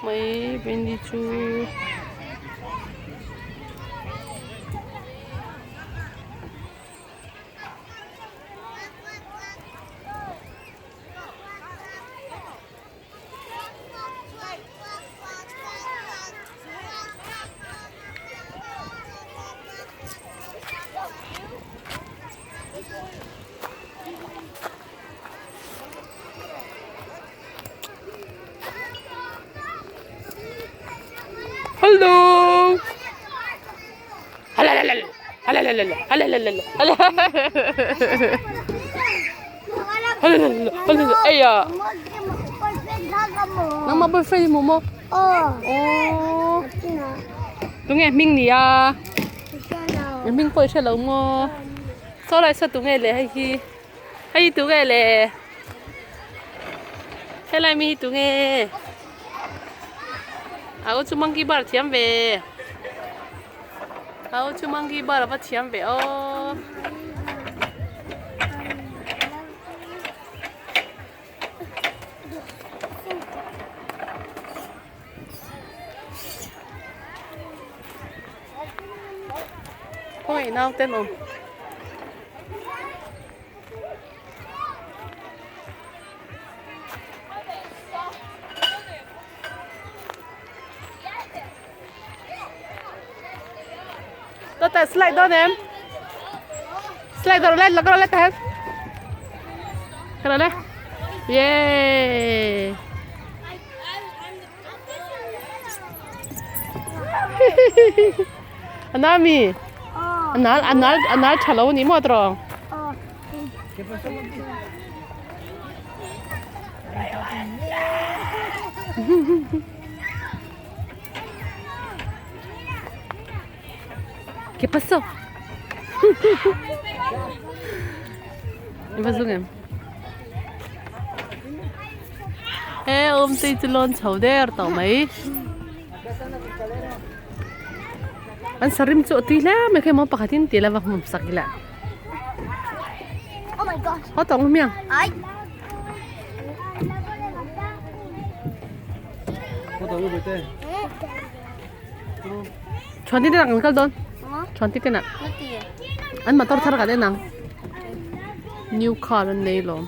mai bindi chu. Hello. Ây Nangmah boyfriend i hmu maw? Aw. Tunge hming ni a? Hming pawh i hre lo maw? Saw lai saw tunge le hei hi? Hei hi tunge le? Helai mi hi tunge? A u chu monkey bar thiam ve. A u chu monkey bar a va thiam ve aw. Khawngaih naute an awm. Tata slide dawn em? Slide dawn let la let ta Kala le. Yay! Anami. Anal anal anal thalo ni mo tro. ¿Qué pasó? ¿Qué pasó? He awm te chu lawn chho der tawh mai an sarim chu a tui hle mai kha emaw pakhat in tih lova hmun sak ila haw tawng hmiang. Chuan te an kal dawn chuan te ah an motor thar kan en ang new car an nei lawm.